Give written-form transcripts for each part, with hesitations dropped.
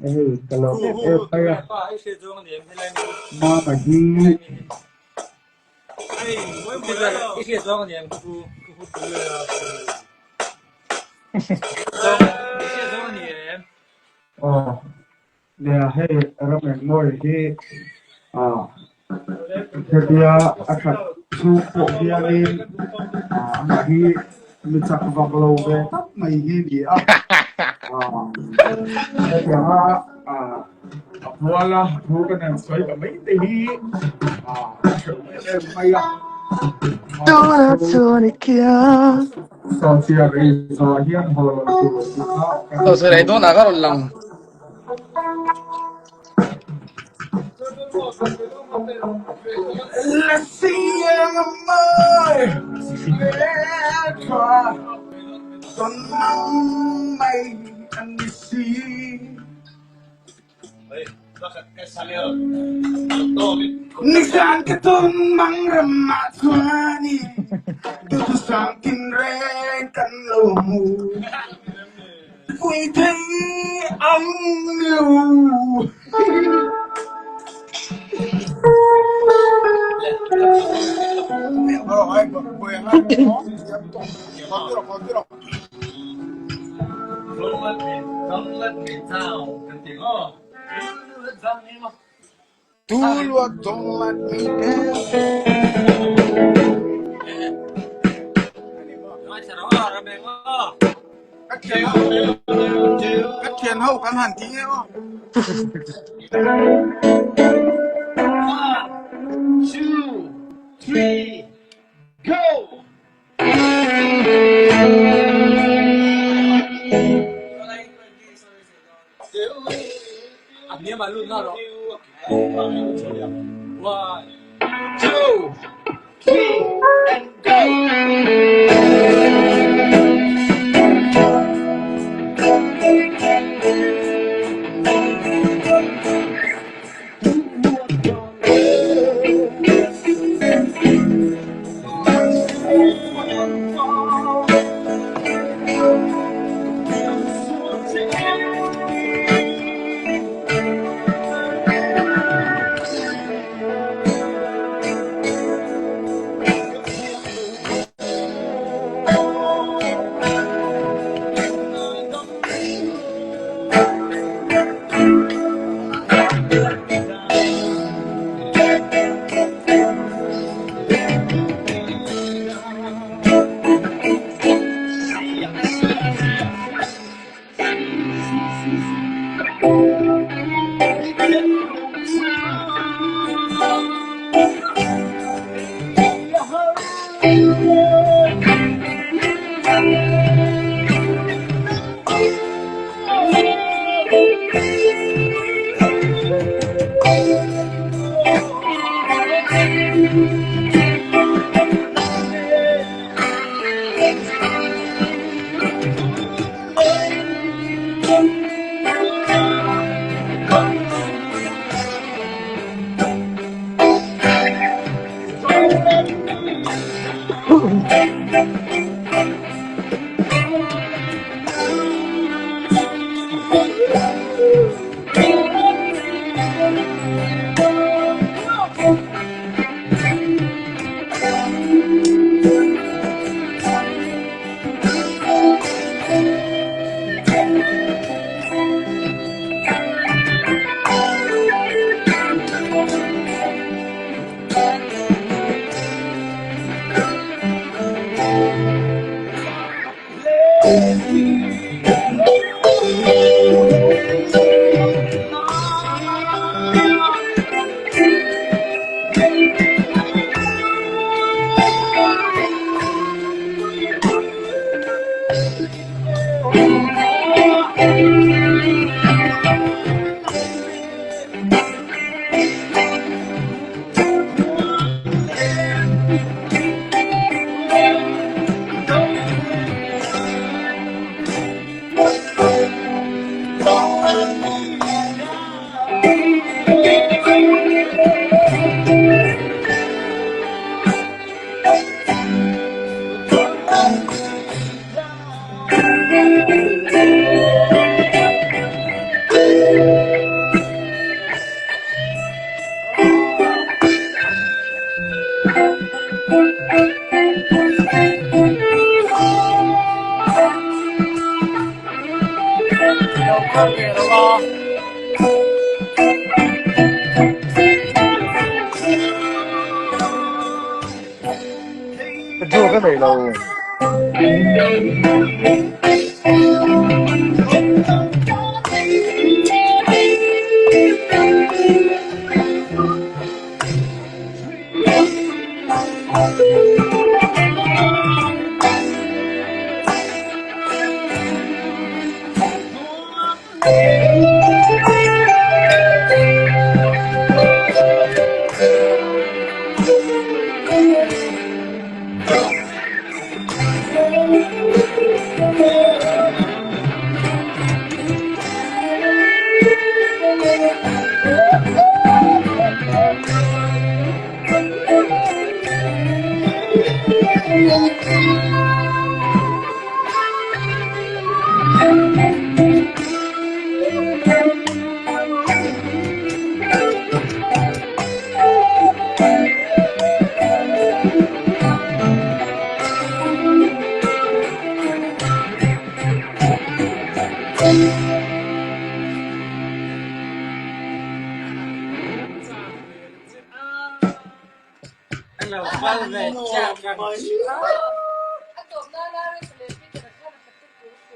Hei ka lo em em mai a. Mama hi Aw nia hei Ramengmawi hi ah hetia a that chhung pawh hianin ah amah hi mi chak vak lo ve tak mai hi a ni a ah hetianga ah a puala thu ka nen sawi ta mai te hi ah a hreuh em em mai a. Sawhchiar ei zawh hian haw lo tur tih kha kan Sawhchiar ei dawnah ka rawn lang. Nizan ka tum mang ram ah chuan i duhthusam tinreng kan lo hmu pui thei ang lo. Don't let me down. Ka thian ho kan han ti nge aw. One, two, three, go! One, two, three, and go!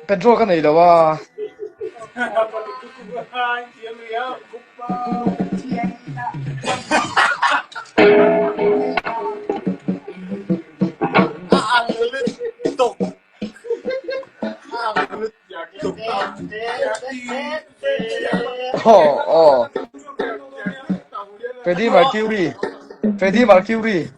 Petrol ka nei lo a. Aw aw. Freddie Mercury. Freddie Mercury.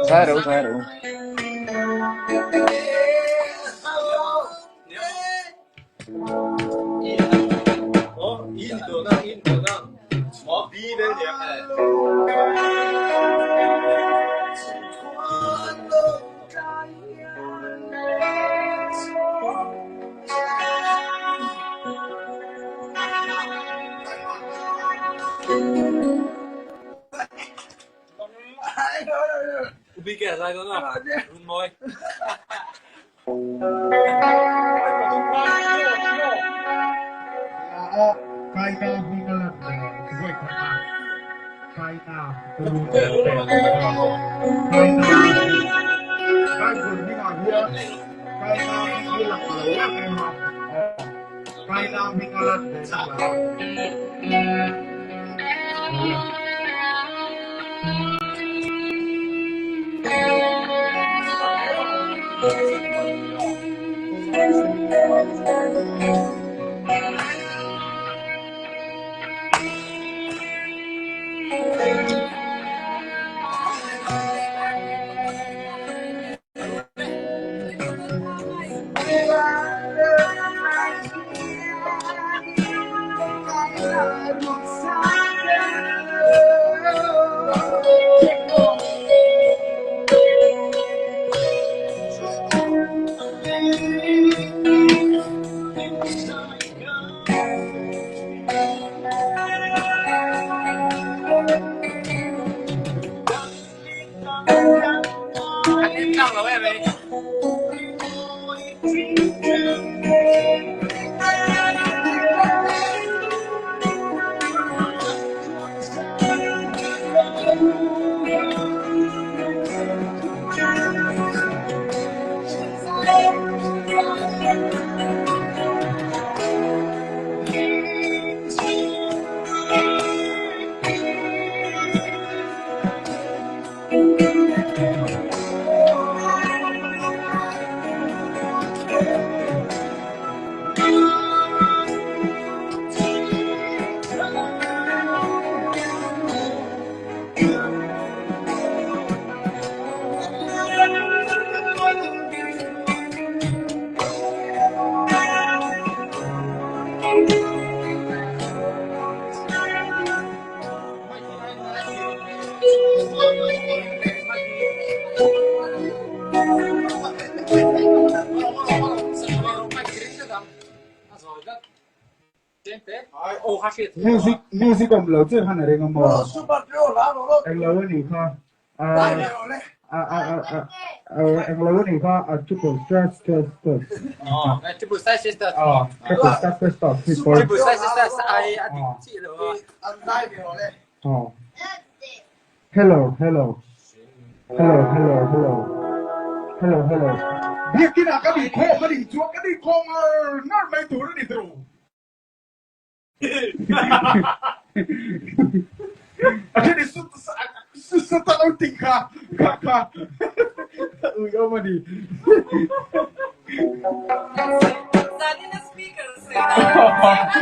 Zai ro zai ro. Music music awm lo chiah khan a ring a maw? Englo a nih kha. Englo a nih kha a triple stress stress stress. Triple stress stress. Triple stress stress stop. Triple stress stress ai a dik chi lo. Hello hello. Hello hello hello. Hello hello. Biakin ah kan inkhawm a nih chuan kan inkhawm ngar ngar mai tur a ni tawh. A then i sut sut a lo ting kha kha kha ui awm a ni. Zanin a speaker sawi dan.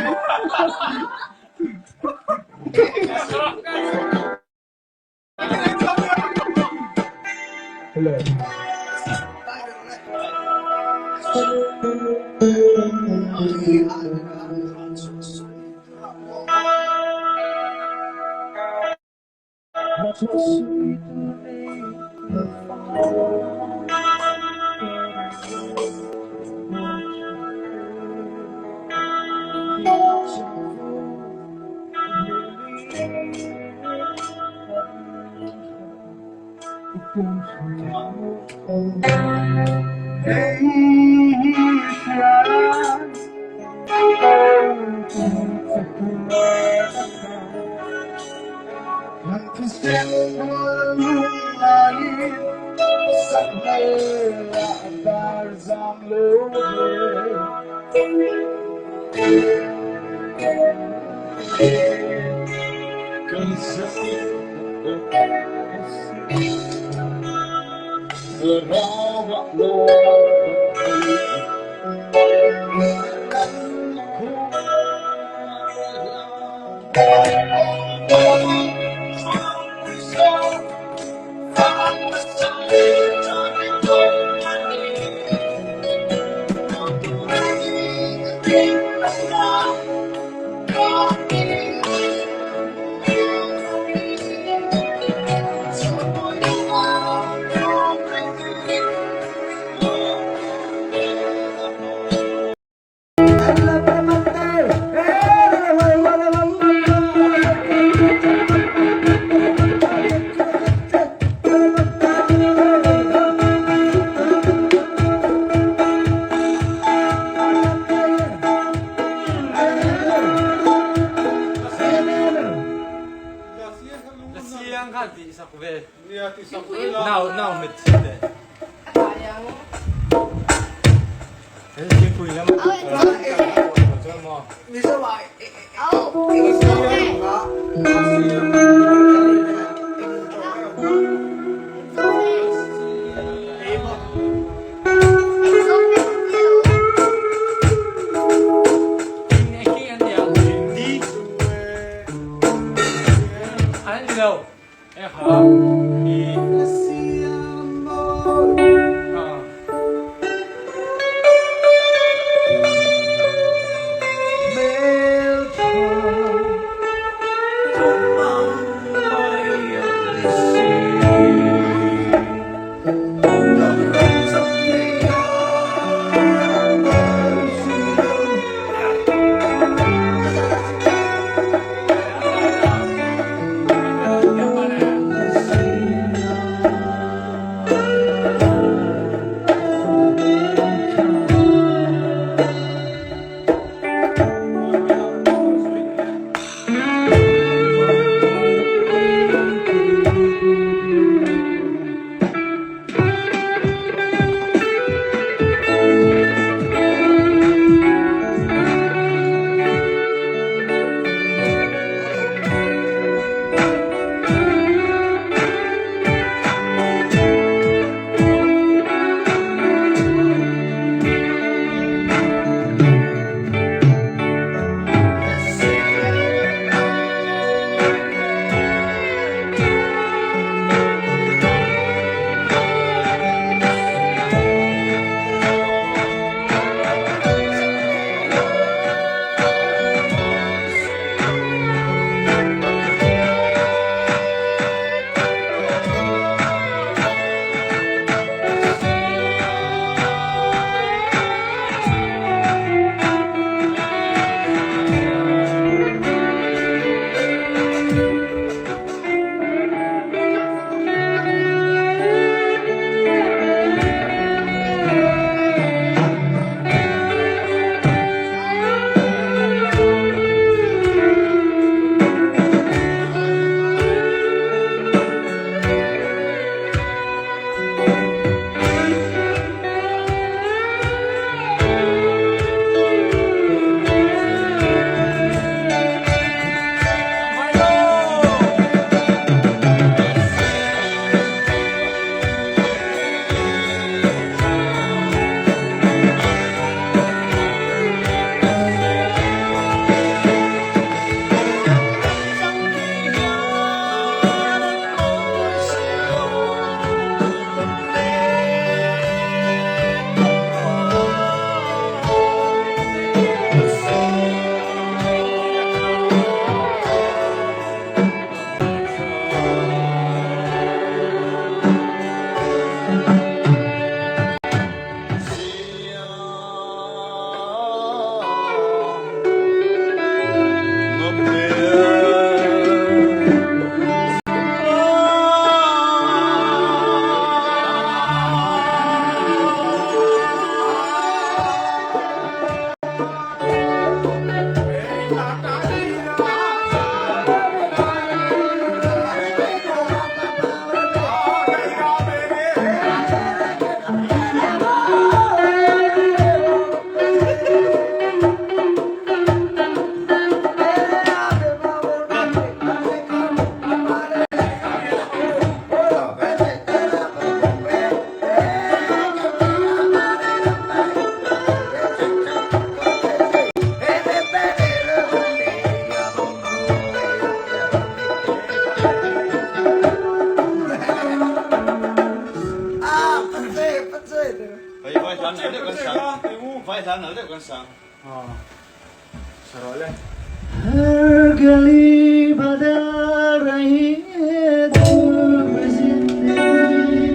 Har gali badal rahi hai dhoob zindagi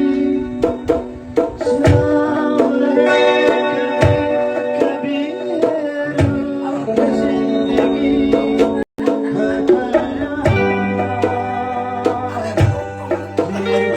Chhaon rahe kabhi kabhi hai roop zindagi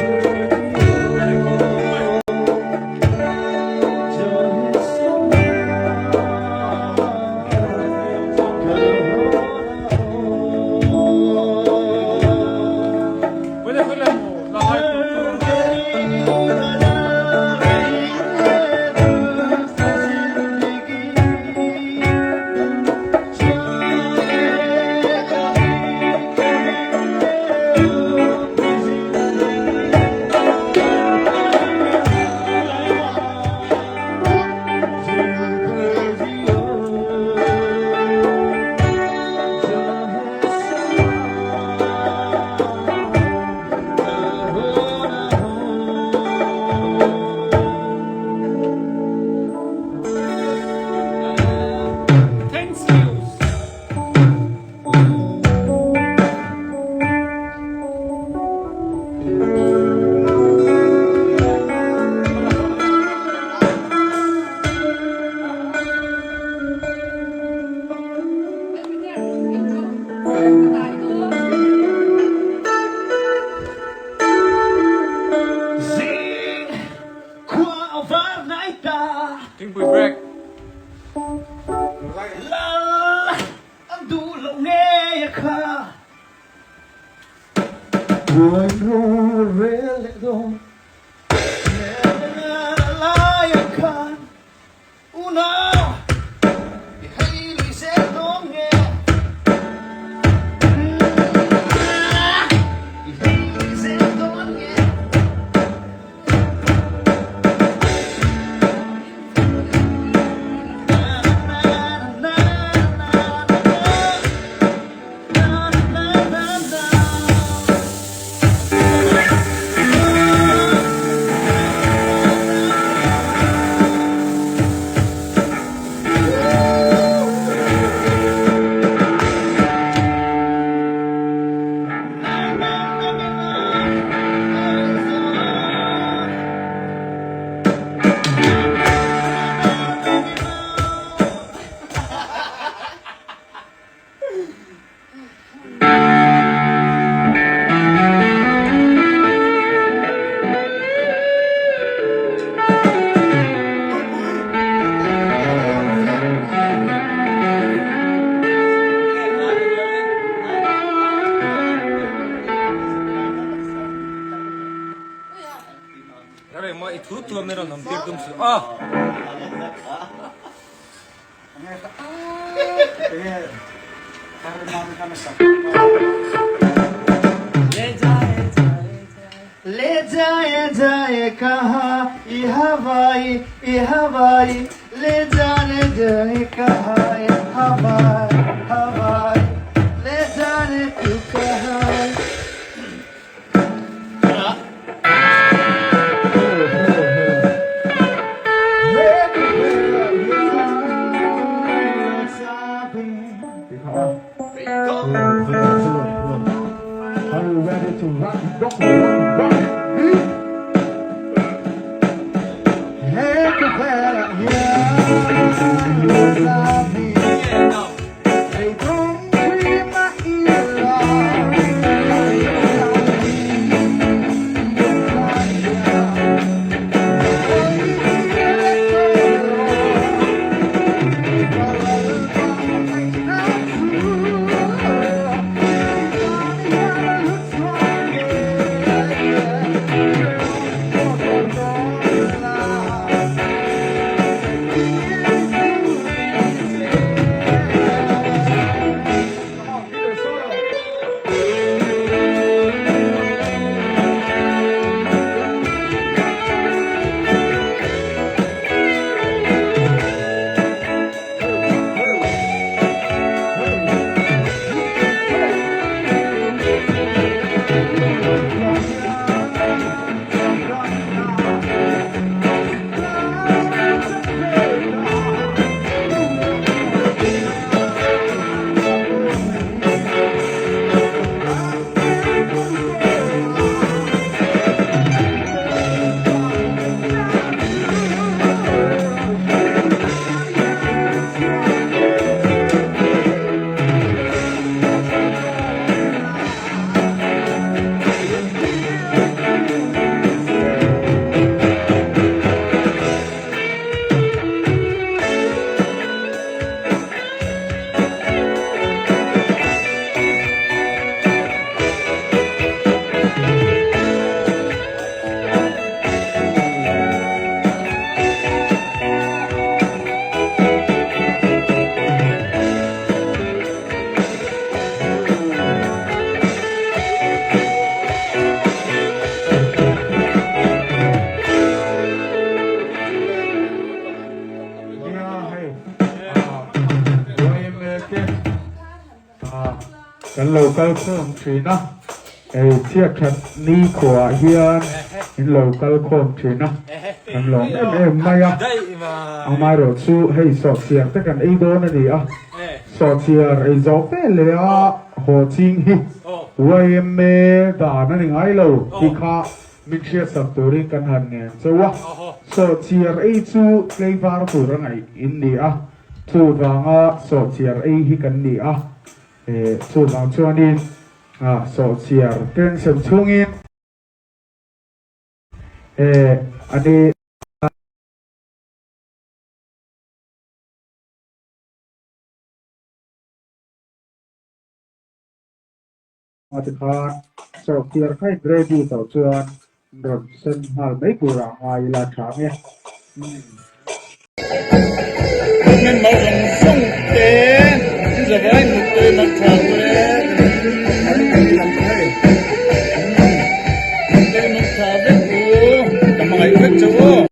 Thingpui break. Le jaye jaye kaha i hawai i hawai le jaane jaye kaha i hawai hawai le jaane tu kaha. Are you ready to rock, rock, rock, rock? Kan lo kal khawm thin a, hei chhiat that ni khuaah hian in lo kal khawm thin a, kan lawm em em mai a. Amaherawh chu hei sawhchiar te kan ei dawn a ni a, sawhchiar ei zawh ve leh a haw ching hi yma dan a ni ngai lo tih kha min hriatsak turin kan han ngen chauh a. Sawhchiar ei chu tleivar tur a ngaih in ni a, chuvanga sawhchiar ei hi kan ni a. Chuvang chuanin sawhchiar tension chhungin a ni. Tikhan sawhchiar kha in ready tawh chuan rawn sen nghal mai turah ngai ila tha ang e. Member zawng zawng te in zavai mut te mak tha ule.